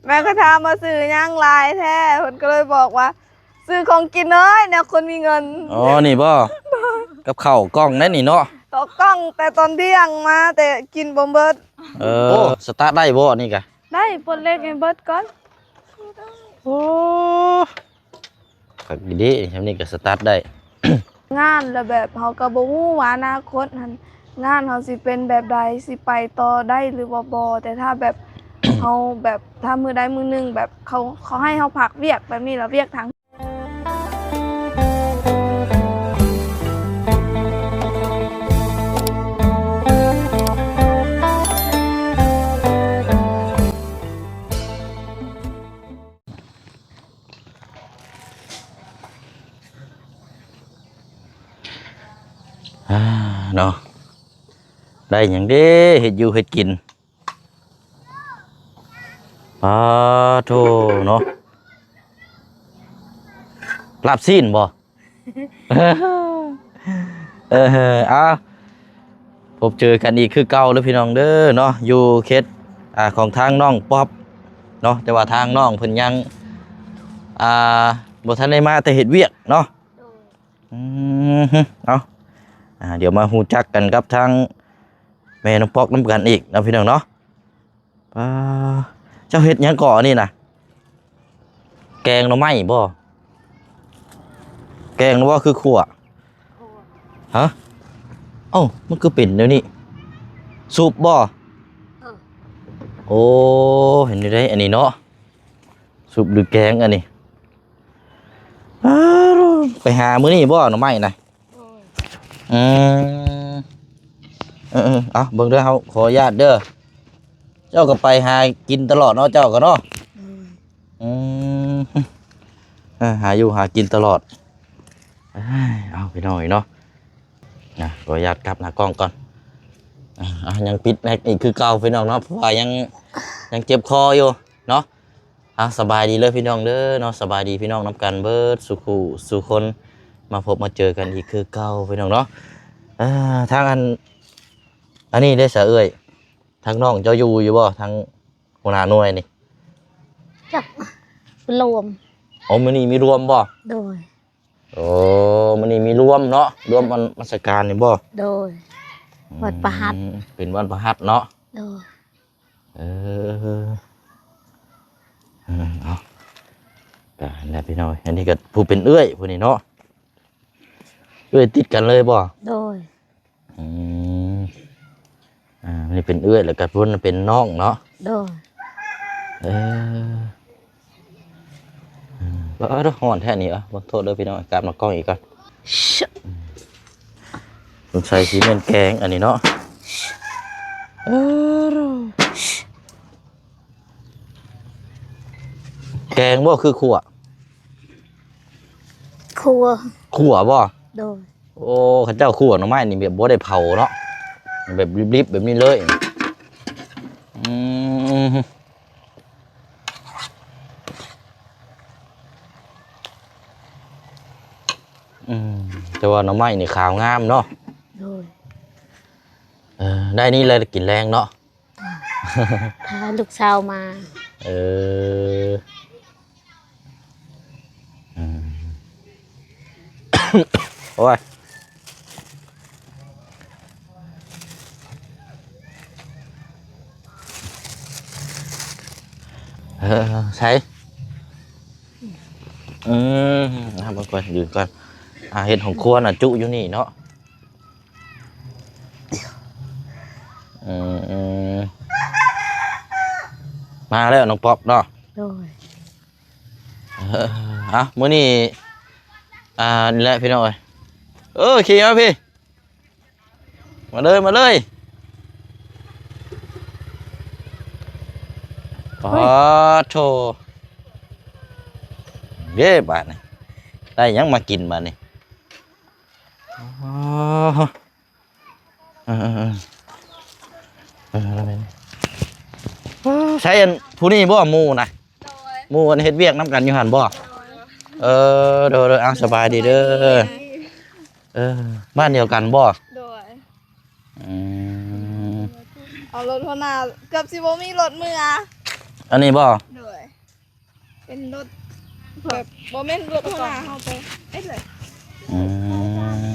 ແມ່ກໍຖາມວ່າຊື້ຫຍັງຫຼາຍແທ້ ເພິ່ນກໍເລີຍບອກວ່າ ຊື້ຂອງກິນເອີຍ ແນວຄົນມີເງິນ. ອໍ ນີ້ບໍ່? ກັບເຂົ້າກ່ອງແນ່ນີ້ເນາະ. ເຂົ້າກ່ອງແຕ່ຕອນທ່ຽງມາ ແຕ່ກິນບໍ່ເບິດ. ເອີ ໂອ້ ສະຕາດໄດ້ບໍ່ອັນນີ້ກະ? ໄດ້ ປົດເຫຼັກໃຫ້ເບິດກ່ອນ. ໂອ້ ຄັກດີໆ ຊ່ຳນີ້ກໍສະຕາດໄດ້. ງານ ແລ້ວແບບເຮົາກໍບໍ່ຮູ້ວ່າອະນາຄົດຫັ້ນ ງານເຮົາຊິເປັນແບບໃດ ຊິໄປຕໍ່ໄດ້ຫຼືວ່າບໍ່. ແຕ່ຖ້າແບບ ເຮົາແບບ ຖ້າມື້ໃດມື້ໜຶ່ງແບບ ເຂົາ ເຂົາໃຫ້ເຮົາພັກວຽກແບບນີ້ ແລ້ວວຽກທາງ ອາ ເນາະ ໄດ້ຫຍັງເດ້ ເຮັດຢູ່ເຮັດກິນ. ປາໂທເນາະ ລາບຊີ້ນບໍ່? ເອີ ເອົາ ພົບເຈີກັນອີກຄືເກົ່າເດີພີ່ນ້ອງເດີເນາະ ຢູ່ເຂດ ອ່າ ຂອງທາງນ້ອງປັອບເນາະ ແຕ່ວ່າທາງນ້ອງເພິ່ນຍັງ ອ່າ ບໍ່ທັນໄດ້ມາ ແຕ່ເຮັດວຽກເນາະ. ໂດຍ ອືມ ເອົາ ອ່າ ດຽວມາຮູ້ຈັກກັນກັບທາງແມ່ນ້ອງປອກນຳກັນອີກເນາະ ພີ່ນ້ອງເນາະ. ປາ ເຈົ້າເຮັດຫຍັງເກາະອັນນີ້ນະ? ແກງໜໍ່ໄມ້ບໍ່? ແກງຫຼືວ່າຄືຂົ້ວ? ຂົ້ວ ຮະ? ເອົ້າ ມັນຄືເປັນແນວນີ້? ຊຸບບໍ່? ເອີ ໂອ້ ເຫັນຢູ່ເດ້ອັນນີ້ເນາະ ຊຸບຫຼືແກງອັນນີ້? ອ້າວ ໄປຫາມື້ນີ້ບໍ່ໜໍ່ໄມ້ນະ? ໂດຍ ອືມ ເອີໆ ເອົາ ເບິ່ງເດີ ເຮົາຂໍອະນຸຍາດເດີ. ເຈົ້າກໍໄປຫາກິນຕະຫຼອດເນາະ ເຈົ້າກໍເນາະ? ໂດຍ ອືມ ເອີ ຫາຢູ່ຫາກິນຕະຫຼອດ. ເອົາ ພີ່ນ້ອງເນາະ ນະ ຂໍອະນຸຍາດກັບໜ້າກ້ອງກ່ອນ. ອ່າ ຍັງປິດແມັກອີກຄືເກົ່າ ພີ່ນ້ອງເນາະ ເພາະວ່າຍັງ ຍັງເຈັບຄໍຢູ່ເນາະ. ອ່າ ສະບາຍດີເລີຍພີ່ນ້ອງເດີເນາະ ສະບາຍດີພີ່ນ້ອງນຳກັນເບິດສູ່ຄູ່ສູ່ຄົນ ມາພົບມາເຈີກັນອີກຄືເກົ່າພີ່ນ້ອງເນາະ. ເອີ ທາງອັນ ອັນນີ້ເດ້ສະເອື້ອຍ ທາງນ້ອງເຈົ້າຢູ່ຢູ່ບໍ່ ທາງຫົວໜ້າໜ່ວຍນີ້? ຈັກລວມ. ອໍ ມື້ນີ້ມີລວມບໍ່? ໂດຍ ໂອ້ ມື້ນີ້ມີລວມເນາະ ລວມອັນມາສະການນີ້ບໍ່? ໂດຍ ວັດພະຫັດ ອືມ ເປັນວັນພະຫັດເນາະ. ໂດຍ ເອີ ເອີ ເອົາ ກະນັ້ນແຫຼະພີ່ນ້ອງ ອັນນີ້ກໍຜູ້ເປັນເອື້ອຍຜູ້ນີ້ເນາະ ເອື້ອຍຕິດກັນເລີຍບໍ່? ໂດຍ ອືມ ອ່າ ນີ້ເປັນເອື້ອຍ ແລ້ວກໍຜູ້ນັ້ນເປັນນ້ອງເນາະ. ໂດຍ ເອີ ເອີ ເອີ ຮ້ອນແທ້ນີ້ ເອີ ຂໍໂທດເດີພີ່ນ້ອງ ກັບມາກ້ອງອີກກ່ອນ. ສົງໄສຊິແມ່ນແກງອັນນີ້ເນາະ ເອີ ແກງບໍ່ຄືຂົ້ວ? ຂົ້ວ ຂົ້ວບໍ່? ໂດຍ ໂອ້ ເຂົາເຈົ້າຂົ້ວໜໍ່ໄມ້ນີ້ແບບບໍ່ໄດ້ເຜົາເນາະ ແບບດິບໆ ແບບນີ້ເລີຍ. ອືມ ອືມ ແຕ່ວ່າໜໍ່ໄມ້ນີ້ຂາວງາມເນາະ. ໂດຍ ເອີ ໄດ້ນີ້ແລ້ວກິນແລງເນາະ ຖ້າລູກສາວມາ. ເອີ ອືມ ໂອ້ຍ ເອີ ໃສ ອືມ ເອົາເບິ່ງກ່ອນ ຢືນກ່ອນ ອ່າ ເຮັດຫ້ອງຄົວນະ ຈຸຢູ່ນີ້ເນາະ. ອືມ ມາແລ້ວນ້ອງປອບເນາະ. ໂດຍ ເອີ ເອົາ ມື້ນີ້ ອ່າ ນີ້ແຫຼະພີ່ນ້ອງເອີຍ ເອີ ຂີ່ມາພີ່ ມາເລີຍ ມາເລີຍ. ປາໂທ ເດ້ ບາດນີ້ ໄດ້ຫຍັງມາກິນບາດນີ້? ອໍ ເອີໆ ເອີ ແລ້ວແມ່ນ ໃສອັນຜູ້ນີ້ບໍ່ ໝູ່ນະ? ໂດຍ ໝູ່ອັນເຮັດວຽກນຳກັນຢູ່ຫັ້ນບໍ່? ໂດຍ ເອີ ໂດຍໆ ເອົາ ສະບາຍດີເດີ ສະບາຍດີ ເອີ ບ້ານດຽວກັນບໍ່? ໂດຍ ອືມ ເອົາລົດຫົວໜ້າ ເກືອບຊິບໍ່ມີລົດເມືອ ອັນນີ້ບໍ່? ໂດຍ ເປັນລົດແບບ ບໍ່ແມ່ນລົດຫົວໜ້າເຮົາໄປເຮັດເລີຍ. ອືມ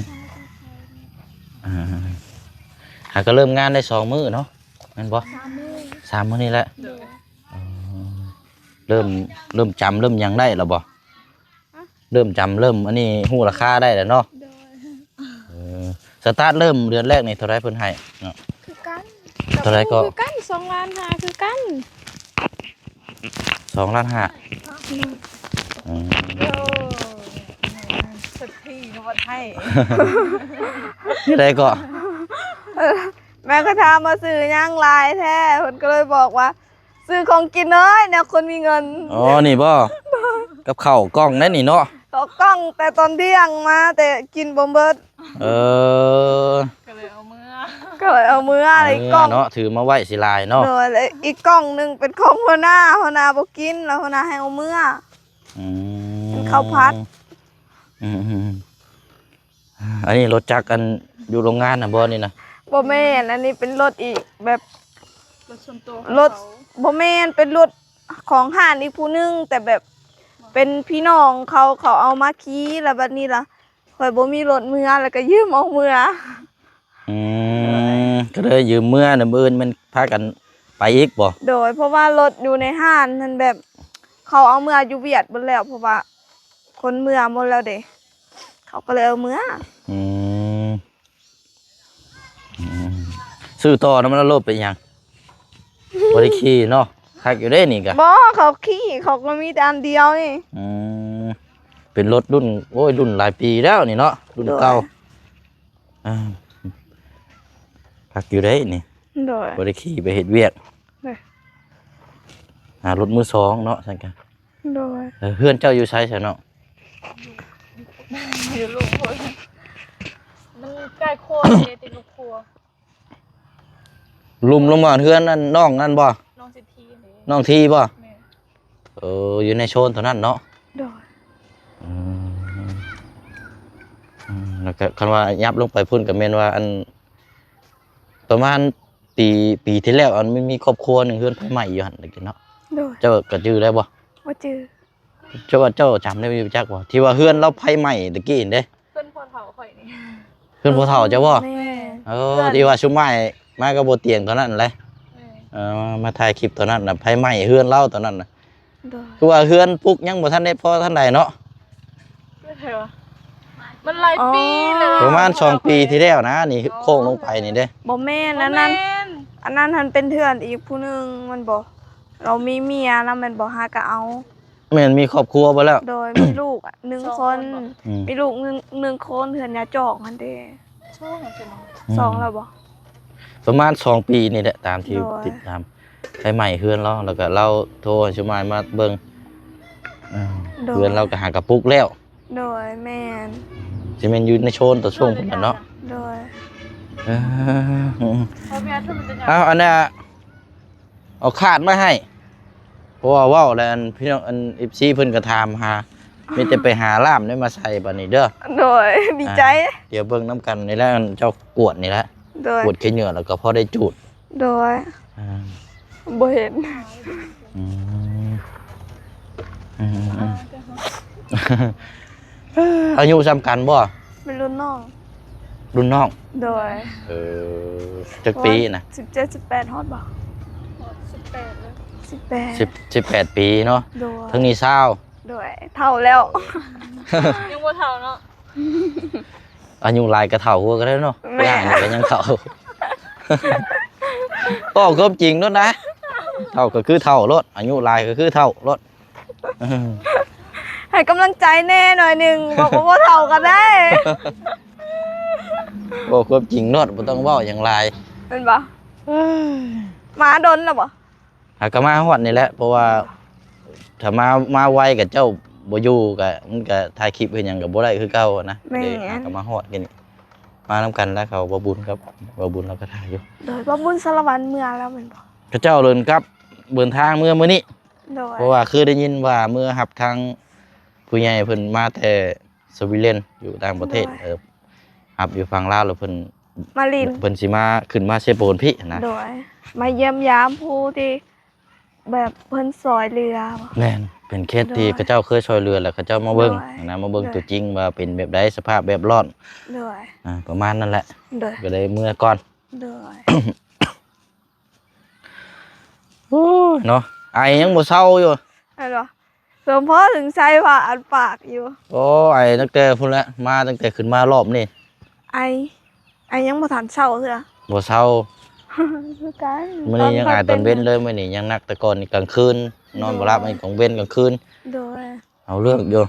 ອ່າ ຫາກໍເລີ່ມງານໄດ້ສອງມື້ເນາະ ແມ່ນບໍ່? ສາມມື້ ສາມມື້ນີ້ແຫຼະ. ໂດຍ. ອໍ ເລີ່ມ ເລີ່ມຈຳເລີ່ມຫຍັງໄດ້ແລ້ວບໍ່? ຮະ? ເລີ່ມຈຳ ເລີ່ມອັນນີ້ ຮູ້ລາຄາໄດ້ແລ້ວເນາະ. ໂດຍ. ເອີ ສະຕາດເລີ່ມເດືອນແລກນີ້ເທົ່າໃດເພິ່ນໃຫ້ເນາະ? ຄືກັນ. ເທົ່າໃດກໍ? ຄືກັນ ສອງລ້ານຫ້າ ຄືກັນ. ສອງລ້ານຫ້າ. ອືມ. ໂອ້ ເສດຖີກໍບໍ່ໃຫ້. ເທົ່າໃດກໍ? ເອີ ແມ່ກໍຖາມວ່າຊື້ຫຍັງຫຼາຍແທ້ ເພິ່ນກໍເລີຍບອກວ່າ ຊື້ຂອງກິນເອີຍ ແນວຄົນມີເງິນ. ອໍ ນີ້ບໍ່? ກັບເຂົ້າກ່ອງແດ່ນີ້ເນາະ. ເຂົ້າກ່ອງແຕ່ຕອນທ່ຽງມາ ແຕ່ກິນບໍ່ເບິດ. ເອີ ກໍເລີຍເອົາເມືອ ກໍເລີຍເອົາເມືອ ເອົາເມືອອີກກ່ອງເນາະ ຖືມາໄວ້ຊິຫຼາຍເນາະ. ໂດຍ. ແລະ ອີກກ່ອງໜຶ່ງເປັນຂອງຫົວໜ້າ ຫົວໜ້າບໍ່ກິນ ແລ້ວຫົວໜ້າໃຫ້ເອົາເມືອ. ອືມ ເປັນເຂົ້າຜັດ. ອືມໆໆ. ອັນນີ້ລົດຈັກອັນຢູ່ໂຮງງານນະບໍ່ນີ້ນະ? ບໍ່ແມ່ນ ອັນນີ້ເປັນລົດອີກແບບ ລົດສ່ວນຕົວຂອງເຂົາ. ລົດ ບໍ່ແມ່ນ ເປັນລົດຂອງຮ້ານອີກຜູ້ໜຶ່ງ ແຕ່ແບບເປັນພີ່ນ້ອງເຂົາ ເຂົາເອົາມາຂີ່ ແລ້ວບັດນີ້ລະຂ້ອຍບໍ່ມີລົດເມືອ ແລ້ວກໍຢືມເອົາເມືອ. ອືມ ກໍເລີຍຢືມເມືອ ແລ້ວມື້ອື່ນແມ່ນພາກັນໄປອີກບໍ່? ໂດຍ. ເພາະວ່າລົດຢູ່ໃນຮ້ານຫັ້ນແບບເຂົາເອົາເມືອຢູ່ຫວຽດເບິດແລ້ວ ເພາະວ່າ ຄົນເມືອໝົດແລ້ວເດ້ ເຂົາກໍເລີຍເອົາເມືອ. ອືມ ອືມ ຊື້ຕໍ່ນຳມັນລະລົດເປັນຫຍັງ? ບໍ່ໄດ້ຂີ່ເນາະ. ຄັກຢູ່ເດ້ນີ້ກະ. ບໍ່ ເຂົາຂີ່ ເຂົາກໍມີແຕ່ອັນດຽວນີ້. ອືມ ເປັນລົດລຸ້ນ ໂອ້ຍ ລຸ້ນຫຼາຍປີແລ້ວນີ້ເນາະ ລຸ້ນເກົ່າ. ໂດຍ. ອ່າ ຄັກຢູ່ເດ້ນີ້. ໂດຍ. ບໍ່ໄດ້ຂີ່ໄປເຮັດວຽກ. ໂດຍ. ຫາລົດມືສອງເນາະ ຊັ້ນກະ. ໂດຍ. ເອີ ເຮືອນເຈົ້າຢູ່ໃສຊະເນາະ? ຢູ່ ຢູ່ລຸ່ມພຸ້ນ ມັນໃກ້ຄົວເດ້ ຕິດລຸ່ມຄົວ. ລຸ່ມລົງມາເຮືອນນັ້ນ ນ້ອງນັ້ນບໍ່? ນ້ອງສິດທີເດ້. ນ້ອງທີບໍ່? ແມ່ນ. ເອີ ຢູ່ໃນໂຊນຕົວນັ້ນເນາະ. ໂດຍ. ອືມ ອືມ ແລ້ວກໍຄັນວ່າຫຍັບລົງໄປພຸ້ນ ກໍແມ່ນວ່າ ອັນ ປະມານປີ ປີທີ່ແລ້ວ ອັນ ມັນມີຄອບຄົວໜຶ່ງ ເຮືອນໄຟໄໝ້ຢູ່ຫັ້ນ ຕະກີ້ເນາະ. ໂດຍ. ເຈົ້າກໍຈື່ໄດ້ບໍ່? ບໍ່ຈື່. ເຈົ້າວ່າເຈົ້າຈຳໄດ້ຢູ່ຈັກບໍ່ ທີ່ວ່າເຮືອນລາວໄຟໄໝ້ຕະກີ້ຫັ້ນເດ້? ເຮືອນພໍ່ເຖົ້າຂ້ອຍນີ້. ເຮືອນພໍ່ເຖົ້າເຈົ້າບໍ່? ແມ່ນ. ເອີ ເຮືອນທີ່ວ່າຊຸມອ້າຍມາກັບບໍ່ຕຽງຕອນນັ້ນແຫຼະ. ແມ່ນ. ເອີ ມາຖ່າຍຄລິບຕອນນັ້ນນະ ໄຟໄໝ້ເຮືອນລາວຕອນນັ້ນນະ. ໂດຍ. ຄືວ່າເຮືອນປຸກຍັງບໍ່ທັນໄດ້ພໍທັນໃດເນາະ. ມັນຫຼາຍປີແລ້ວ. ອໍ ປະມານສອງປີທີ່ແລ້ວນະ ນີ້ໂຄ້ງລົງໄປນີ້ເດ້. ບໍ່ແມ່ນ ອັນນັ້ນ ບໍ່ແມ່ນ ອັນນັ້ນຫັ້ນເປັນເຮືອນອີກຜູ້ໜຶ່ງແມ່ນບໍ່? ລາວມີເມຍນຳແມ່ນບໍ່? ຫາກໍເອົາ. ແມ່ນ ມີຄອບຄົວເບິດແລ້ວ. ໂດຍ. ມີລູກ ອາ ໜຶ່ງຄົນ. ອືມ ມີລູກໜຶ່ງ ໜຶ່ງຄົນ ເຮືອນຍາຈອກຫັ້ນເດ້. ສອງແລ້ວບໍ່? ອືມ ປະມານສອງປີນີ້ແຫຼະ ຕາມທີ່ ໂດຍ ຕິດຕາມໄຟໄໝ້ເຮືອນລາວ ແລ້ວກໍລາວໂທໃຫ້ຊຸມອ້າຍມາເບິ່ງ. ເອີ ໂດຍ. ເຮືອນລາວກໍຫາກະປຸກແລ້ວ. ໂດຍ. ແມ່ນ. ຊິແມ່ນຢູ່ໃນໂຊນຕົວສູງພຸ້ນແຫຼະເນາະ. ໂດຍ. ເອີ ເອົາ ອັນນ່າ ເອົາຂາດມາໃຫ້ ເພາະວ່າເວົ້າແລ້ວ ອັນ ພີ່ນ້ອງ ອັນ ເອັຟຊີ ເພິ່ນກໍຖາມຫາ ມີແຕ່ໄປຫາລ່າມໄດ້ມາໃສ່ບັດນີ້ເດີ. ໂດຍ. ດີໃຈ. ອ່າ ດຽວເບິ່ງນຳກັນນີ້ແຫຼະ ອັນເຈົ້າກວດນີ້ແຫຼະ. ໂດຍ. ກວດຂີ້ເຫຍື້ອແລ້ວກໍພໍໄດ້ຈູດ. ໂດຍ. ອ່າ ບໍ່ເຫັນ. ອືມ ອືມ ອືມ ອາຍຸສ່ຳກັນບໍ່? ເປັນລຸ້ນນ້ອງ. ລຸ້ນນ້ອງ. ໂດຍ. ເອີ ຈັກປີນະ? ສິບເຈັດ ສິບແປດ ຮອດບໍ່? ຮອດສິບແປດເລີຍ. ສິບແປດ ສິບ ສິບແປດປີເນາະ. ໂດຍ. ທາງນີ້ຊາວ. ໂດຍ. ເຖົ້າແລ້ວ. ຍັງບໍ່ເຖົ້າເນາະ. ອາຍຸຫຼາຍກໍເຖົ້າກວ່າກໍໄດ້ເນາະ. ແມ່ນ. ຍ່າງກໍຍັງເຖົ້າ. ເວົ້າຄວາມຈິງໂລດນະ ເຖົ້າກໍຄືເຖົ້າໂລດ ອາຍຸຫຼາຍກໍຄືເຖົ້າໂລດ. ໃຫ້ກຳລັງໃຈແດ່ໜ້ອຍໜຶ່ງ ບອກວ່າບໍ່ເຖົ້າກໍໄດ້. ເວົ້າຄວາມຈິງໂລດ ບໍ່ຕ້ອງເວົ້າຫຍັງຫຼາຍ ແມ່ນບໍ່? ມາດົນແລ້ວບໍ່? ຫາກໍມາຮອດນີ້ແຫຼະ ເພາະວ່າຖ້າມາ ມາໄວກໍເຈົ້າບໍ່ຢູ່ ກໍ ມັນກໍຖ່າຍຄລິບເຮັດຫຍັງກໍບໍ່ໄດ້ຄືເກົ່ານະ. ແມ່ນ. ກໍເລີຍຫາກໍມາຮອດນີ້ ມານຳກັນແລ້ວ ເຂົາ ບ່າວບຸນກັບ ບ່າວບຸນລາວກໍຖ່າຍຢູ່. ໂດຍ. ບ່າວບຸນສາລະວັນເມືອແລ້ວແມ່ນບໍ່? ເຂົາເຈົ້າເດີນກັບ ເດີນທາງເມືອມື້ນີ້. ໂດຍ. ເພາະວ່າຄືໄດ້ຍິນວ່າເມືອຮັບທາງຜູ້ໃຫຍ່ເພິ່ນມາແຕ່ສະວີເດນ ຢູ່ຕ່າງປະເທດ. ໂດຍ. ເອີ ຮັບຢູ່ຝັ່ງລາວ ແລ້ວເພິ່ນມາຫຼິ້ນ ເພິ່ນຊິມາ ຂຶ້ນມາເຊໂປນພີ້ນະ. ໂດຍ. ມາຢ້ຽມຢາມຜູ້ທີ່ ແບບເພິ່ນຊ່ອຍເຫຼືອບໍ່? ແມ່ນ. ປັນເຂດທີ່ ໂດຍ ເຂົາເຈົ້າເຄີຍຊ່ອຍເຫຼືອ ແລ້ວເຂົາເຈົ້າມາເບິ່ງ ໂດຍ ນະ ມາເບິ່ງ ໂດຍ ຕົວຈິງວ່າເປັນແບບໃດ ສະພາບແວດລ້ອມ ໂດຍ ອ່າ ປະມານນັ້ນແຫຼະ ໂດຍ ກໍໄດ້ເມືອກ່ອນ ໂດຍ ໂອ້ຍເນາະ ໄອຍັງບໍ່ເຊົາຢູ່ ແມ່ນບໍ່? ສົມພໍເຖິງໃສ່ຜ້າອັດປາກຢູ່. ໂອ້ ໄອຕັ້ງແຕ່ພຸ້ນແຫຼະ ມາຕັ້ງແຕ່ຂຶ້ນມາຮອບນີ້ ໄອ ໄອຍັງບໍ່ທັນເຊົາເທື່ອ. ບໍ່ເຊົາ ຄືກັນ ມື້ນີ້ຍັງອາຍຕອນເວັນເລີຍ ມື້ນີ້ຍັງໜັກ ແຕ່ກ່ອນນີ້ກາງຄືນ ນອນບໍ່ຫຼັບ ໂດຍ ອັນນີ້ກາງເວັນກາງຄືນ ໂດຍ ເອົາເລື່ອງຢູ່.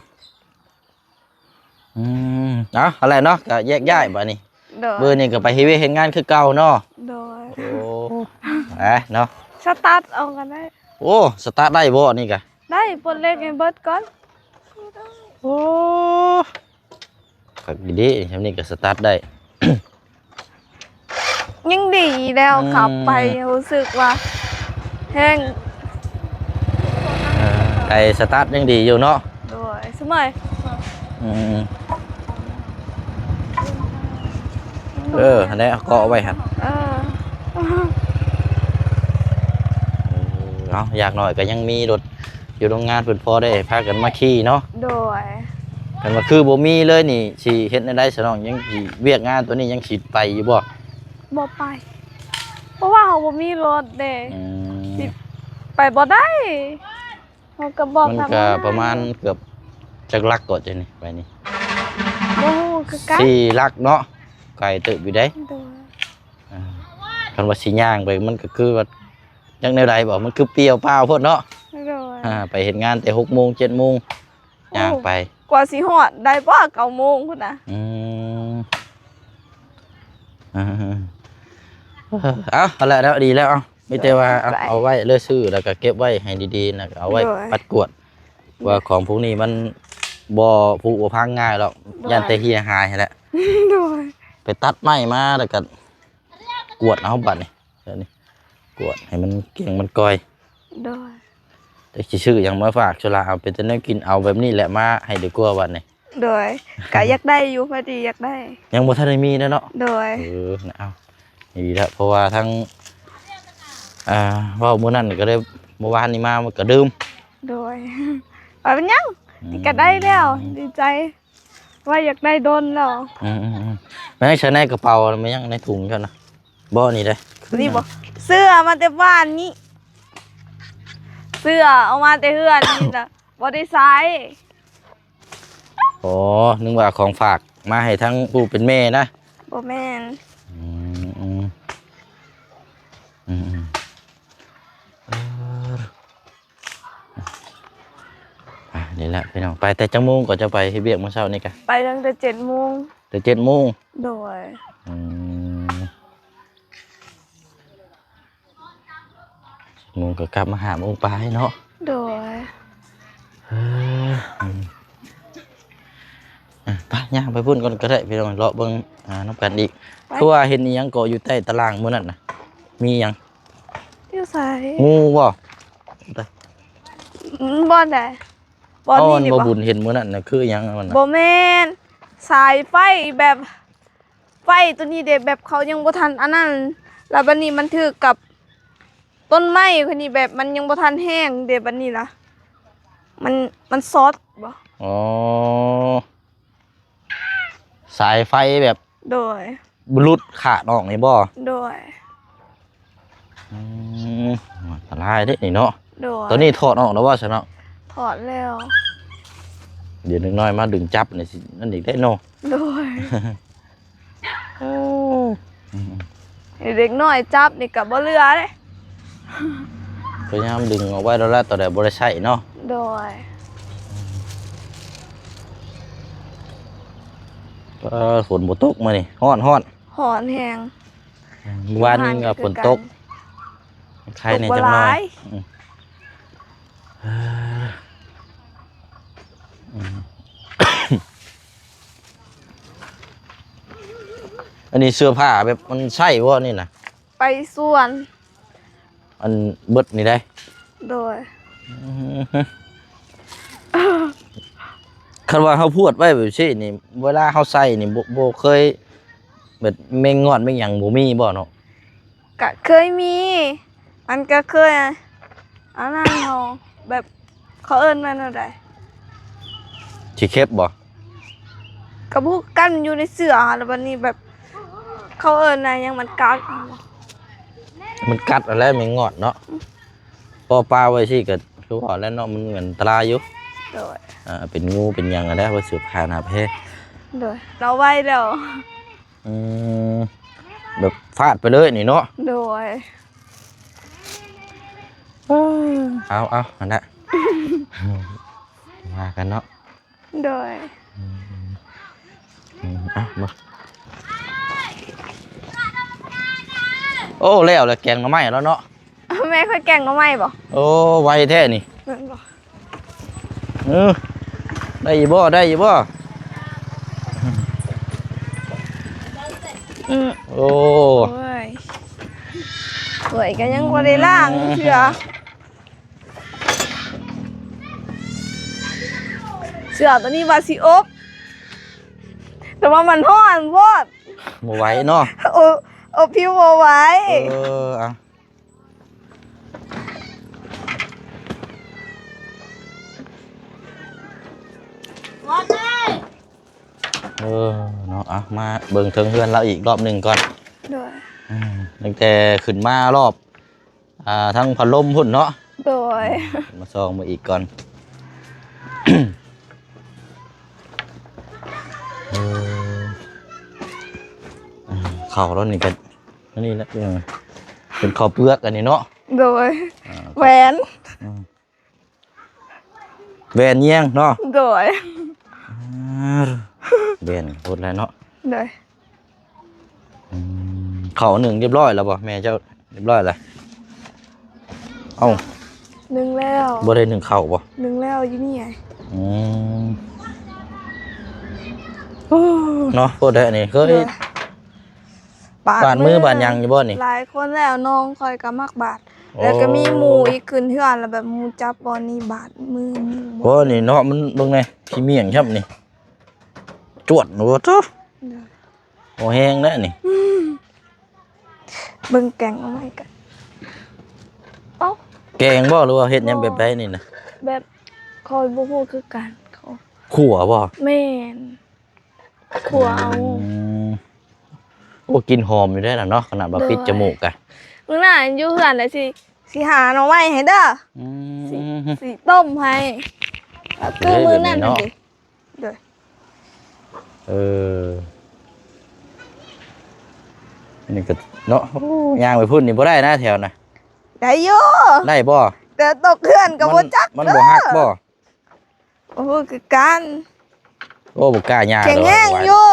ອືມ ເອົາ ຫັ້ນແຫຼະເນາະ ກະແຍກຍ້າຍບາດນີ້ ໂດຍ ມື້ນີ້ກະໄປເຮັດວຽກເຮັດງານຄືເກົ່າເນາະ ໂດຍ ໂອ້ ໄປເນາະ ສະຕາດເອົາກໍໄດ້. ໂອ້ ສະຕາດໄດ້ບໍ່ນີ້ກະ? ໄດ້ ປົດເຫຼັກໃຫ້ເບິດກ່ອນ. ໂອ້ ຄັກດີໆ ຊ່ຳນີ້ກໍສະຕາດໄດ້ ຍັງດີແລ້ວ ອືມ ຂັບໄປຮູ້ສຶກວ່າແຮງ ເອີ ໄດ້ສະຕາດຍັງດີຢູ່ເນາະ ໂດຍ ສະເໝີ ອືມ ເອີ ຫັ້ນແຫຼະ ເກາະໄວ້ຫັ້ນ ເອີ ເອີ ເອົາ ຢ່າງໜ້ອຍກໍຍັງມີລົດ ຢູ່ໂຮງງານເພິ່ນພໍໄດ້ພາກັນມາຂີ່ເນາະ ໂດຍ ຄັນວ່າຄືບໍ່ມີເລີຍນີ້ ຊິເຮັດແນວໃດຊະນ້ອງ? ຍັງຊິ ວຽກງານໂຕນີ້ຍັງຊິໄປຢູ່ບໍ່? ບໍ່ໄປ ເພາະວ່າເຮົາບໍ່ມີລົດເດ້ ອືມ ຊິໄປບໍ່ໄດ້ ເຮົາກໍບອກ ມັນກໍປະມານເກືອບຈັກຫຼັກກໍຈະນີ້ ໄປນີ້ ບໍ່ຮູ້ຄືກັນ ສີ່ຫຼັກເນາະ ໄກເຕີບຢູ່ເດ້ ໂດຍ ອ່າ ຄັນວ່າຊິຍ່າງໄປ ມັນກໍຄືວ່າ ຈັກແນວໃດບໍ? ມັນຄືປ່ຽວປ່າວໂພດເນາະ ໂດຍ ອ່າ ໄປເຮັດງານແຕ່ຫົກໂມງ ເຈັດໂມງ ໂອ້ ຍ່າງໄປ ກວ່າຊິຮອດໄດ້ບໍ່ ເກົ້າໂມງພຸ້ນນະ ອືມ ເອົາ ຫັ້ນແຫຼະເນາະ ດີແລ້ວ ເອົາ ມີແຕ່ວ່າ ເອົາ ເອົາໄວ້ເລີຍ ຊື້ແລ້ວກໍເກັບໄວ້ໃຫ້ດີໆ ແລ້ວກໍເອົາໄວ້ ໂດຍ ປັດກວດ ໂດຍ ວ່າຂອງພວກນີ້ມັນບໍ່ຜຸບໍ່ພັງງ່າຍດອກ ໂດຍ ຢ້ານແຕ່ເຫຍຫາຍຫັ້ນແຫຼະ ໂດຍ ໄປຕັດໄມ້ມາແລ້ວກໍ ກວດເອົາບາດນີ້ ແບບນີ້ ກວດໃຫ້ມັນກ່ຽງມັນກ່ອຍ ໂດຍ ຈັກຊິຊື້ຫຍັງມາຝາກໂຊລາ ເອົາເປັນແຕ່ແນວກິນ ເອົາແບບນີ້ແຫຼະມາໃຫ້ດີກວ່າບາດນີ້ ໂດຍ ກະຢາກໄດ້ຢູ່ ພໍດີຢາກໄດ້ ຍັງບໍ່ທັນໄດ້ມີເນາະ ໂດຍ ເອີ ເອົາ ດີແລ້ວ ເພາະວ່າທັງ ອ່າ ເວົ້າມື້ນັ້ນກໍໄດ້ ມື້ວານນີ້ມາມັນກໍດື່ມ ໂດຍ ບໍ່ເປັນຫຍັງ ອືມ ນີ້ກໍໄດ້ແລ້ວ ດີໃຈ ວ່າຢາກໄດ້ດົນແລ້ວ ອືມໆໆ ແມ່ນໃສ່ໃນກະເປົາ ແມ່ນຫຍັງໃນຖົງເຈົ້ານະ ບໍ່ນີ້ເດ້ ນີ້ບໍ່ ເສື້ອມາແຕ່ບ້ານນີ້ ເສື້ອເອົາມາແຕ່ເຮືອນນີ້ນະ ບໍ່ໄດ້ໃຊ້ ອໍ ນຶກວ່າຂອງຝາກມາໃຫ້ທັງຜູ້ເປັນແມ່ນະ ບໍ່ແມ່ນ ອືມ ອືມ ເອີ ອ່າ ນີ້ແຫຼະພີ່ນ້ອງ ໄປແຕ່ຈັກໂມງກໍຈະໄປເຮັດວຽກມື້ເຊົ້ານີ້ກະ? ໄປຕັ້ງແຕ່ເຈັດໂມງ ແຕ່ເຈັດໂມງ ໂດຍ ອືມ ໂມງກໍກັບມາຫ້າໂມງປາຍເນາະ ໂດຍ ເອີ ອືມ ອ່ະ ໄປ ຍ່າງໄປພຸ້ນກ່ອນກໍໄດ້ພີ່ນ້ອງ ເລາະເບິ່ງ ອ່າ ນຳກັນອີກ ໄປ ຄືວ່າເຫັນອີ່ຫຍັງເກາະຢູ່ໃຕ້ຕາລ່າງມື້ນັ້ນນະ ມີຫຍັງ? ຢູ່ໃສ? ງູບໍ່? ອືມ ບ່ອນໃດ? ບ່ອນນີ້ ເອົາ ນີ້ ອັນບໍ່ ບໍ່ບຸນເຫັນມື້ນັ້ນນະ ຄືຫຍັງມັນນະ? ບໍ່ແມ່ນ ສາຍໄຟ ແບບໄຟໂຕນີ້ເດ້ ແບບເຂົາຍັງບໍ່ທັນອັນນັ້ນ ແລ້ວບັດນີ້ມັນຖືກກັບຕົ້ນໄມ້ຄົນນີ້ ແບບມັນຍັງບໍ່ທັນແຫ້ງເດ້ ບັດນີ້ລະ ມັນ ມັນຊັອດບໍ? ອໍ ສາຍໄຟແບບ ໂດຍ ຫຼຸດຂາດອອກນີ້ບໍ? ໂດຍ ອືມ ອັນຕະລາຍເດ້ນີ້ເນາະ ໂດຍ ຕອນນີ້ຖອດອອກແລ້ວບໍ່ຊັ້ນເນາະ? ຖອດແລ້ວ ດຽວເດັກນ້ອຍມາດຶງຈັບນີ້ຊິ ນັ້ນອີກເດ້ເນາະ ໂດຍ ໂອ້ ອືມໆ ໃຫ້ເດັກນ້ອຍຈັບນີ້ກໍບໍ່ເຫຼືອເດ້ ພະຍາຍາມດຶງເອົາໄວ້ໂລດລະ ຕອນໃດບໍ່ໄດ້ໃຊ້ເນາະ ໂດຍ ເອີ ຝົນບໍ່ຕົກມື້ນີ້ ຮ້ອນໆ ຮ້ອນແຮງ ມື້ວານນີ້ກໍຝົນຕົກ ຕກຄືກັນ ໄຄແດ່ຈັກໜ້ອຍ ຕກບໍ່ຫຼາຍ ອືມ ອືມ ອັນນີ້ເສື້ອຜ້າແບບມັນໃຊ້ບໍ່ນີ້ນະ? ໄປສວນ ອັນເບິດນີ້ໄດ໋ ໂດຍ ອືມ ຄັນວ່າເຮົາພວດໄວ້ແບບຊີ້ນີ້ ເວລາເຮົາໃສ່ນີ້ ບໍ່ ບໍ່ເຄີຍແບບແມງງອດແມງຫຍັງບໍ່ມີບໍ່ເນາະ? ກະເຄີຍມີ ມັນກະເຄີຍ ອັນນັ້ນເຮົາ ແບບ ເຂົາເອີ້ນວ່າແນວໃດ? ຂີ້ເຂັບບໍ່? ກໍບໍ່ຮູ້ກັນ ມັນຢູ່ໃນເສື້ອຫັ້ນ ແລ້ວບັດນີ້ແບບ ເຂົາເອີ້ນວ່າຫຍັງ ມັນກັດຫັ້ນບໍ່? ມັນກັດຫັ້ນແຫຼະ ແມງງອດເນາະ. ອືມ ພໍປາໄວ້ຊີ້ກໍຄືວ່າແຫຼະເນາະ ມັນອັນຕະລາຍຢູ່. ໂດຍ ອ່າ ເປັນງູເປັນຫຍັງຫັ້ນແຫຼະ ໄວ້ສືບຫາໜ້າແພ. ໂດຍ ລາວໄວແລ້ວ. ອືມ ແບບຟາດໄປເລີຍນີ້ເນາະ. ໂດຍ ເອົາໆ ຫັ້ນແຫຼະ ວ່າກັນເນາະ. ໂດຍ ອືມ ເອົາມາ ໂອ້ ແລ້ວແຫຼະ ແກງໜໍ່ໄມ້ແລ້ວເນາະ. ແມ່ຂ້ອຍແກງໜໍ່ໄມ້ບໍ່? ໂອ້ ໄວແທ້ນີ້. ແມ່ນບໍ່? ເອີ ໄດ້ຢູ່ບໍ່? ໄດ້ຢູ່ບໍ່? ອືມ ໂອ້ ໂອ້ຍ ຖ້ວຍກໍຍັງບໍ່ໄດ້ລ້າງເທື່ອ. ເສື້ອຕົວນີ້ວ່າຊິອົບ ແຕ່ວ່າມັນຮ້ອນໂພດ ບໍ່ໄຫວເນາະ. ໂອ ອົບຜິວບໍ່ໄຫວ. ເອີ ເອົາ ເອີ ເນາະ ເອົາ ມາເບິ່ງເທິງເຮືອນລາວອີກລອບໜຶ່ງກ່ອນ. ໂດຍ ອືມ ຕັ້ງແຕ່ຂຶ້ນມາລອບ ອ່າ ທາງພັດລົມພຸ້ນເນາະ. ໂດຍ ມາສ່ອງເບິ່ງອີກກ່ອນ. ເອີ ເຂົ້າແລ້ວນີ້ກໍ ອັນນີ້ແຫຼະ ເປັນເຂົ້າເປືອກອັນນີ້ເນາະ. ໂດຍ ອ່າ ແຫວນ ອືມ ແຫວນຍຽງເນາະ. ໂດຍ ອ່າ ແຫວນໂພດແລ້ວເນາະ. ໂດຍ ອືມ ເຂົ້າໜຶ້ງຮຽບຮ້ອຍແລ້ວບໍ່? ແມ່ເຈົ້າຮຽບຮ້ອຍແລ້ວ. ເອົ້າ ໜຶ້ງແລ້ວ. ບໍ່ໄດ້ໜຶ້ງເຂົ້າບໍ່? ໜຶ້ງແລ້ວຢູ່ນີ້ໄງ. ອືມ ເນາະ ໂພດແທ້ນີ້ ເຄີຍ ໂດຍ ບາດ ບາດມື ມືບາດຫຍັງຢູ່ບໍ່ນີ້? ຫຼາຍຄົນແລ້ວ ນ້ອງຂ້ອຍກໍມັກບາດ. ໂອ້ ແລ້ວກໍມີໝູ່ອີກຂຶ້ນເຮືອນ ແລ້ວແບບໝູ່ຈັບບ່ອນນີ້ບາດມືໝູ່. ໂອ້ ນີ້ເນາະ ມັນເບິ່ງແດ່ ຂີ້ໝ້ຽງຊ້ຳນີ້ ຈວດ ໂອ້ໂທ້ ໂດຍ ບໍ່ແຮງແລ້ວນີ້. ອືມ ເບິ່ງແກງໜໍ່ໄມ້ກັນ. ເອົ້າ ແກງບໍ່ ຫຼືວ່າເຮັດຫຍັງ ບໍ່ ແບບໃດນີ້ນະ? ແບບຂ້ອຍບໍ່ຮູ້ຄືກັນ. ຂົ້ວບໍ່? ແມ່ນ ຂົ້ວເອົາ. ອືມ ໂອ້ ກິ່ນຫອມຢູ່ເດ້ລະເນາະ ຂະໜາດວ່າ ໂດຍ ປິດຈະມູກກະ. ມື້ໜ້າຢູ່ເຮືອນລະຊິ ຊິຫາໜໍ່ໄມ້ໃຫ້ເດີ. ອືມ ຊິ ຊິຕົ້ມໃຫ້ ຄືມື້ນັ້ນຫັ້ນເດ. ໂດຍ ເອີ ນີ້ກໍເນາະ ໂອ້ ຍ່າງໄປພຸ້ນນີ້ບໍ່ໄດ້ນະ ແຖວນະ. ໄດ້ຢູ່ ໄດ້ບໍ່? ແຕ່ຕົກເຮືອນກໍບໍ່ຈັກ ມັນ ມັນບໍ່ຫັກບໍ່? ໂອ້ ຄືກັນ. ໂອ້ ບໍ່ກ້າຍ່າງ ແຂງແຮງຢູ່.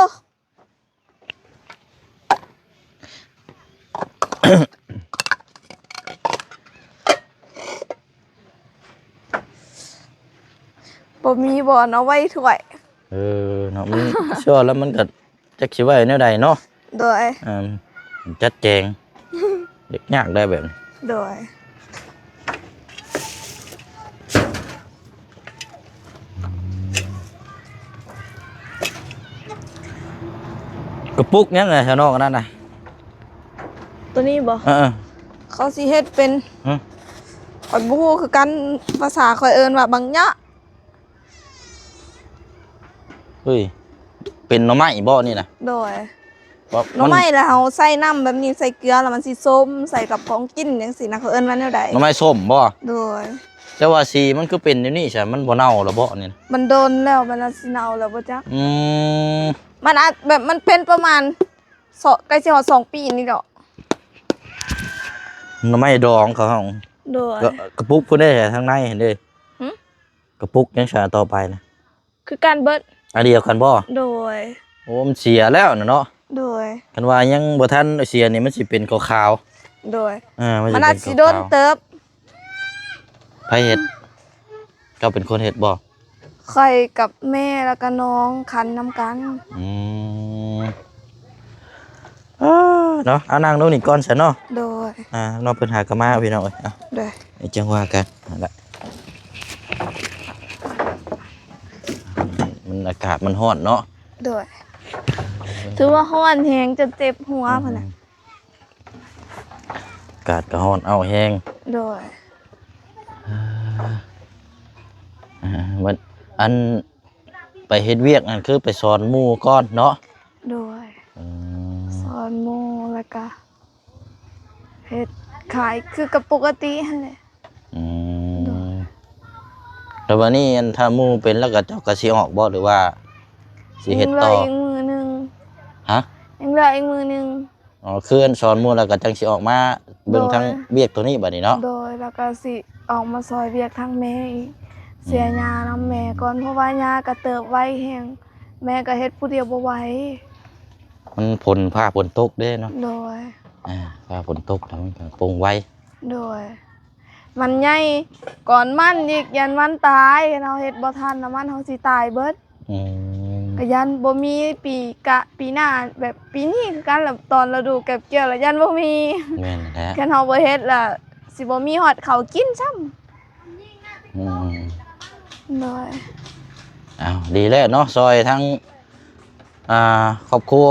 ບໍ່ມີບ່ອນເອົາໄວ້ຖ້ວຍ. ເອີ ເນາະ ມັນ ເຊື່ອແລ້ວມັນກໍຈັກຊິໄວ້ແນວໃດເນາະ. ໂດຍ ອ່າ ຈັດແຈງ ເຮັດຍາກໄດ໋ແບບນີ້. ໂດຍ ກະປຸກຫຍັງນະ ຊາວນອກ ອັນນັ້ນນະ? ໂຕນີ້ບໍ່? ເອີໆ ເຂົາຊິເຮັດເປັນ ຮະ? ຂ້ອຍບໍ່ຮູ້ຄືກັນ ພາສາຂ້ອຍເອີ້ນວ່າບັງຍະ. ເຮີ້ຍ ເປັນໜໍ່ໄມ້ບໍ່ນີ້ນະ? ໂດຍ ໜໍ່ໄມ້ ແລ້ວເຮົາໃສ່ນ້ຳແບບນີ້ ໃສ່ເກືອ ແລ້ວມັນຊິສົ້ມ ໃສ່ກັບຂອງກິນຈັ່ງຊີ້ນະ ເຂົາເອີ້ນວ່າແນວໃດ? ໜໍ່ໄມ້ສົ້ມບໍ່? ໂດຍ ແຕ່ວ່າສີມັນຄືເປັນແນວນີ້ຊະ ມັນບໍ່ເນົ່າແລ້ວບໍ່ນີ້ນະ? ມັນດົນແລ້ວ ມັນອາດຊິເນົ່າແລ້ວບໍ່ຈັກ. ອືມ ມັນອາດແບບ ມັນເປັນປະມານ ສອງ ໃກ້ຊິຮອດສອງປີນີ້ດອກ. ໜໍ່ໄມ້ດອງເຂົາ. ໂດຍ ກະ ກະປຸກພຸ້ນເດ້ ທາງໃນຫັ້ນເດ້. ຫຶ? ກະປຸກຫຍັງຊະຕໍ່ໄປນະ? ຄືກັນເບິດ. ອັນດຽວກັນບໍ່? ໂດຍ ໂອ້ ມັນເສຍແລ້ວນະເນາະ. ໂດຍ ຄັນວ່າຍັງບໍ່ທັນເສຍນີ້ ມັນຊິເປັນຂາວໆ. ໂດຍ ເອີ ມັນ ມັນອາດຊິດົນເຕີບ. ໃຜເຮັດ? ເຈົ້າເປັນຄົນເຮັດບໍ່? ຂ້ອຍກັບແມ່ ແລ້ວກໍນ້ອງຄັນນຳກັນ. ອືມ ເອີ ເນາະ ເອົານັ່ງລົງນີ້ກ່ອນຊະເນາະ. ໂດຍ ອ່າ ເນາະ ເພິ່ນຫາກໍມາ ພີ່ນ້ອງເອີຍ. ໂດຍ ຈັ່ງວ່າກັນ ນັ້ນແຫຼະ ມັນ ອາກາດມັນຮ້ອນເນາະ. ໂດຍ ຖືວ່າຮ້ອນແຮງຈົນເຈັບຫົວພຸ້ນນະ. ອືມ ອາກາດກໍຮ້ອນເອົ້າແຮງ. ໂດຍ ອ່າ ມັນ ອັນ ໄປເຮັດວຽກນັ້ນຄືໄປສອນໝູ່ກ່ອນເນາະ? ໂດຍ. ອືມ ສອນໝູ່ ແລ້ວກະເຮັດຂາຍຄືກັບປົກກະຕິຫັ້ນແຫຼະ. ອືມ ໂດຍ. ແລ້ວບາດນີ້ ອັນ ຖ້າໝູ່ເປັນແລ້ວກໍເຈົ້າກໍຊິອອກບໍ່ ຫຼືວ່າຊິເຮັດຕໍ່? ຍັງເຫຼືອອີກມື້ໜຶ່ງ. ຮະ? ຍັງເຫຼືອອີກມື້ໜຶ່ງ. ອໍ ຄືສອນໝູ່ແລ້ວກໍຈັ່ງຊິອອກມາເບິ່ງ ໂດຍ ທາງວຽກໂຕນີ້ບາດນີ້ເນາະ? ໂດຍ. ແລ້ວກໍຊິອອກມາຊ່ອຍວຽກທາງແມ່ອີກ. ອືມ ເສຍຫຍ້ານຳແມ່ກ່ອນ ເພາະວ່າຫຍ້າກໍເຕີບໄວແຮງ ແມ່ກໍເຮັດຜູ້ດຽວບໍ່ໄຫວ. ມັນຝົນ ຟ້າຝົນຕົກເດ້ເນາະ? ໂດຍ. ອ່າ ຟ້າຝົນຕົກແລ້ວມັນກໍປົງໄວ. ໂດຍ. ມັນໃຫຍ່ກ່ອນມັນອີກ ຢ້ານມັນຕາຍ ຄັນເຮົາເຮັດບໍ່ທັນນະ ມັນເຮົາຊິຕາຍເບິດ. ອືມ ກໍຢ້ານບໍ່ມີປີກະ ປີໜ້າ ແບບປີນີ້ຄືກັນລະ ຕອນລະດູເກັບກ່ຽວລະຢ້ານບໍ່ມີ. ແມ່ນແຫຼະ ຄັນເຮົາບໍ່ເຮັດລະຊິບໍ່ມີຮອດເຂົ້າກິນຊ້ຳ. ອືມ ໂດຍ. ອ້າວ ດີແລ້ວເນາະ ຊ່ອຍທັງ ອ່າ ຄອບຄົວ.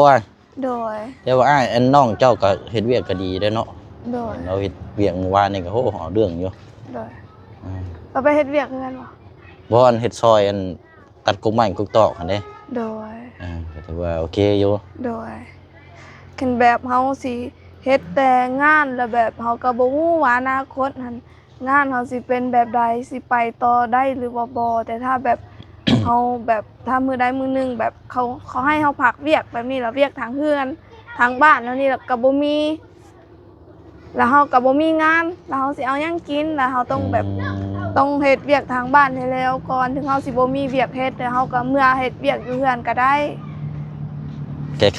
ໂດຍ. ແຕ່ວ່າອ້າຍ ອັນ ນ້ອງເຈົ້າກໍເຮັດວຽກກໍດີເດ້ເນາະ? ໂດຍ. ເຫັນລາວເຮັດວຽກມື້ວານນີ້ກໍ ໂອ້ ເອົາເລື່ອງຢູ່. ໂດຍ. ອືມ ລາວໄປເຮັດວຽກເຮືອນບໍ່? ບໍ່ ອັນ ເຮັດຊ່ອຍ ອັນ ຕັດກົກໄມ້ກົກຕອກຫັ້ນເດ້. ໂດຍ. ເອີ ກໍຖືວ່າໂອເຄຢູ່. ໂດຍ. ຄັນແບບເຮົາຊິເຮັດແຕ່ງານ ແລ້ວແບບເຮົາກໍບໍ່ຮູ້ວ່າອະນາຄົດຫັ້ນ ງານເຮົາຊິເປັນແບບໃດ ຊິໄປຕໍ່ໄດ້ຫຼືວ່າບໍ່. ແຕ່ຖ້າແບບ ເຮົາແບບ ຖ້າມື້ໃດມື້ໜຶ່ງແບບເຂົາ ເຂົາໃຫ້ເຮົາພັກວຽກແບບນີ້ ແລ້ວວຽກທາງເຮືອນທາງບ້ານແນວນີ້ ແລ້ວກໍບໍ່ມີ ແລ້ວເຮົາກໍບໍ່ມີງານ ແລ້ວເຮົາຊິເອົາຫຍັງກິນ ແລ້ວເຮົາຕ້ອງແບບ ອືມ ຕ້ອງເຮັດວຽກທາງບ້ານໃຫ້ແລ້ວກ່ອນ ເຖິງເຮົາຊິບໍ່ມີວຽກເຮັດ ແຕ່ເຮົາກໍເມືອເຮັດວຽກຢູ່ເຮືອນກໍໄດ້.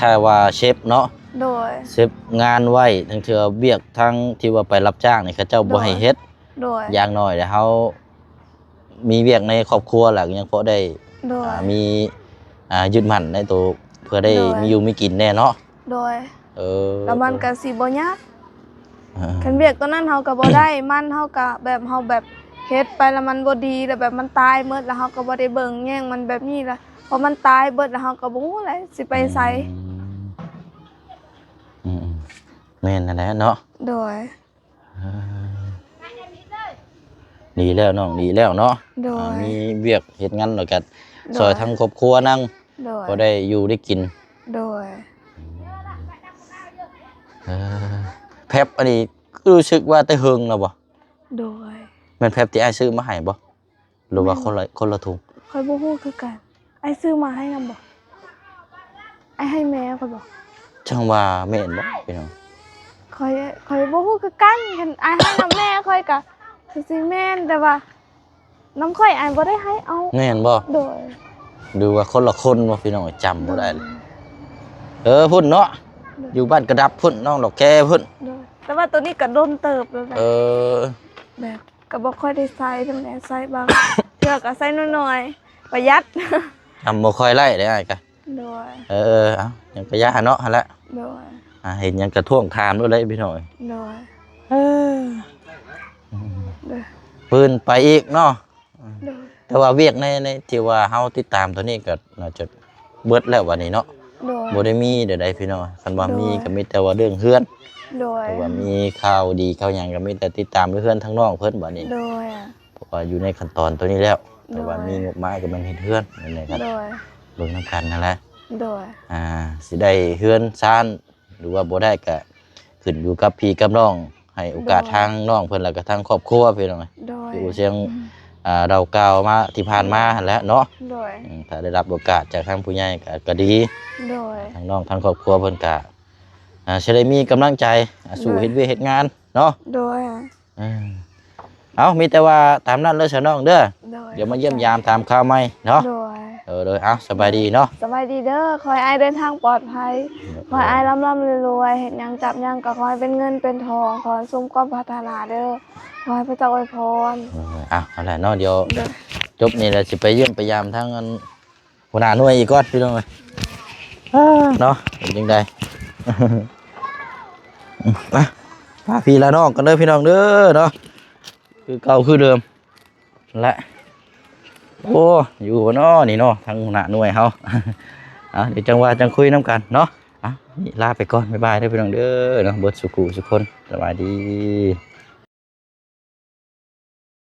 ຄ້າຍໆວ່າເຊັບເນາະ? ໂດຍ. ເຊັບງານໄວ້ ລາງເທື່ອວຽກທາງທີ່ວ່າໄປຮັບຈ້າງນີ້ ເຂົາເຈົ້າບໍ່ໃຫ້ເຮັດ. ໂດຍ. ຢ່າງໜ້ອຍແລ້ວເຮົາມີວຽກໃນຄອບຄົວແລ້ວ ຍັງພໍໄດ້ ໂດຍ ອ່າ ມີ ອ່າ ຍຶດໝັ້ນໃນໂຕ ເພື່ອໄດ້ ໂດຍ ມີຢູ່ມີກິນແດ່ເນາະ? ໂດຍ. ເອີ ແລ້ວມັນກໍຊິບໍ່ຍາກ. ອ່າ ຄັນວຽກໂຕນັ້ນເຮົາກໍບໍ່ໄດ້ ມັນ ເຮົາກໍແບບ ເຮົາແບບເຮັດໄປແລ້ວມັນບໍ່ດີ ແລ້ວແບບມັນຕາຍໝົດ ແລ້ວເຮົາກໍບໍ່ໄດ້ເບິ່ງແຍງມັນແບບນີ້ລະ ເພາະມັນຕາຍເບິດແລ້ວເຮົາກໍບໍ່ຮູ້ແຫຼະຊິໄປໃສ. ອືມ ອືມໆ ແມ່ນຫັ້ນແຫຼະເນາະ. ໂດຍ. ອ່າ ດີແລ້ວນ້ອງ ດີແລ້ວເນາະ. ໂດຍ. ອ່າ ມີວຽກເຮັດງານແລ້ວກໍ ໂດຍ ຊ່ອຍທັງຄອບຄົວນຳ. ໂດຍ. ພໍໄດ້ຢູ່ໄດ້ກິນ. ໂດຍ. ເອີ ແຟັບອັນນີ້ຮູ້ສຶກວ່າແຕ່ເຫິງແລ້ວບໍ່? ໂດຍ. ແມ່ນແຟັບທີ່ອ້າຍຊື້ມາໃຫ້ບໍ່? ຫຼືວ່າ ແມ່ນ ຄົນລະ ຄົນລະຖົງ? ຂ້ອຍບໍ່ຮູ້ຄືກັນ. ອ້າຍຊື້ມາໃຫ້ນຳບໍ່? ອ້າຍໃຫ້ແມ່ຂ້ອຍບໍ່? ຈັ່ງວ່າແມ່ນບໍ່ພີ່ນ້ອງ? ຂ້ອຍ ຂ້ອຍບໍ່ຮູ້ຄືກັນ. ຄັນອ້າຍໃຫ້ນຳແມ່ຂ້ອຍກະຄືຊິແມ່ນ ແຕ່ວ່ານຳຂ້ອຍອ້າຍບໍ່ໄດ້ໃຫ້ເອົາ. ແມ່ນບໍ່? ໂດຍ. ຫຼືວ່າຄົນລະຄົນບໍ່ພີ່ນ້ອງ? ຈຳບໍ່ໄດ້. ໂດຍ. ເອີ ພຸ້ນເນາະ. ໂດຍ. ຢູ່ບ້ານກະດັບພຸ້ນ ນ້ອງດອກແຄພຸ້ນ. ໂດຍ. ແຕ່ວ່າໂຕນີ້ກະດົນເຕີບແລ້ວນະ. ເອີ ແບບ ກໍບໍ່ຄ່ອຍໄດ້ໃຊ້ນຳແຫຼະ ໃຊ້ບາງເທື່ອກໍໃຊ້ໜ້ອຍໆ ປະຢັດ. ຈຳບໍ່ຄ່ອຍໄດ້ເດ້ອ້າຍກະ. ໂດຍ. ເອີ ເອົາ ຫຍັງກະຢ່າເນາະ ຫັ້ນແຫຼະ. ໂດຍ. ອ່າ ເຫັນຫຍັງກະທວງຖາມໂລດເດ້ພີ່ນ້ອງ. ໂດຍ. ເອີ ໂດຍ. ຟື້ນໄປອີກເນາະ. ໂດຍ. ແຕ່ວ່າວຽກໃນ ໃນທີ່ວ່າເຮົາຕິດຕາມໂຕນີ້ກໍໜ້າຈະເບິດແລ້ວບັດນີ້ເນາະ. ໂດຍ. ບໍ່ໄດ້ມີແນວໃດພີ່ນ້ອງ ຄັນວ່າມີ ໂດຍ ກໍມີແຕ່ວ່າເລື່ອງເຮືອນ. ໂດຍ. ແຕ່ວ່າມີຂ່າວດີຂ່າວຫຍັງກໍມີແຕ່ຕິດຕາມເລື່ອງເຮືອນທາງນ້ອງເພິ່ນບັດນີ້. ໂດຍ. ເພາະວ່າຢູ່ໃນຂັ້ນຕອນໂຕນີ້ແລ້ວ ໂດຍ ແຕ່ວ່າມີງົບປະມາຍກໍແມ່ນເຮັດເຮືອນ ແມ່ນແຫຼະ ໂດຍ ເບິ່ງນຳກັນຫັ້ນແຫຼະ. ໂດຍ. ອ່າ ຊິໄດ້ເຮືອນຊານ ຫຼືວ່າບໍ່ໄດ້ກໍຂຶ້ນຢູ່ກັບພີ່ກັບນ້ອງ ໃຫ້ໂອກາດ ໂດຍ ທາງນ້ອງເພິ່ນ ແລ້ວກໍທາງຄອບຄົວພີ່ນ້ອງ. ໂດຍ. ຄືສຽງ ອືມ ອ່າ ເວົ້າກ່າວມາທີ່ຜ່ານມາຫັ້ນແຫຼະເນາະ. ໂດຍ. ອືມ ຖ້າໄດ້ຮັບໂອກາດຈາກທາງຜູ້ໃຫຍ່ກໍ ກໍດີ. ໂດຍ. ທາງນ້ອງທາງຄອບຄົວເພິ່ນກໍ ອ່າ ຊິໄດ້ມີກຳລັງໃຈ ອ່າ ສູ້ ໂດຍ ເຮັດວຽກເຮັດງານເນາະ. ໂດຍ. ເອີ ເອົາ ມີແຕ່ວ່າຕາມນັ້ນເລີຍຊະນ້ອງເດີ. ໂດຍ. ດຽວມາຢ້ຽມຢາມຖາມຂ່າວໃໝ່ເນາະ. ໂດຍ. ເອີ ໂດຍ. ເອົາ ສະບາຍດີເນາະ. ສະບາຍດີເດີ. ຂໍໃຫ້ອ້າຍເດີນທາງປອດໄພ. ໂດຍ. ຂໍໃຫ້ອ້າຍລ່ຳໆລວຍໆ ເຮັດຫຍັງຈັບຫຍັງກໍຂໍໃຫ້ເປັນເງິນເປັນທອງ ຂໍໃຫ້ສົມຄວາມປາດຖະໜາເດີ. ຂໍໃຫ້ພະເຈົ້າອວຍພອນ. ເອີ ເອົາ ເອົາແຫຼະເນາະ. ດຽວ ໂດຍ ຈົບນີ້ແລ້ວຊິໄປຢ້ຽມໄປຢາມທາງອັນ ຫົວໜ້າໜ່ວຍອີກກ່ອນພີ່ນ້ອງເອີຍ ເນາະ ເປັນຈັ່ງໃດ ມາ ພາພີ່ລານ້ອງກັນເດີພີ່ນ້ອງເດີເນາະ ຄືເກົ່າຄືເດີມແຫຼະ. ໂອ້ ຢູ່ບໍ່ເນາະນີ້ເນາະ ທາງຫົວໜ້າໜ່ວຍເຮົາ. ອ່າ ດຽວຈັ່ງວ່າຈັ່ງຄຸຍນຳກັນເນາະ. ອ່າ ນີ້ລາໄປກ່ອນ ບາຍບາຍເດີພີ່ນ້ອງເດີເນາະ ເບິດສູ່ຄູ່ສູ່ຄົນ ສະບາຍດີ.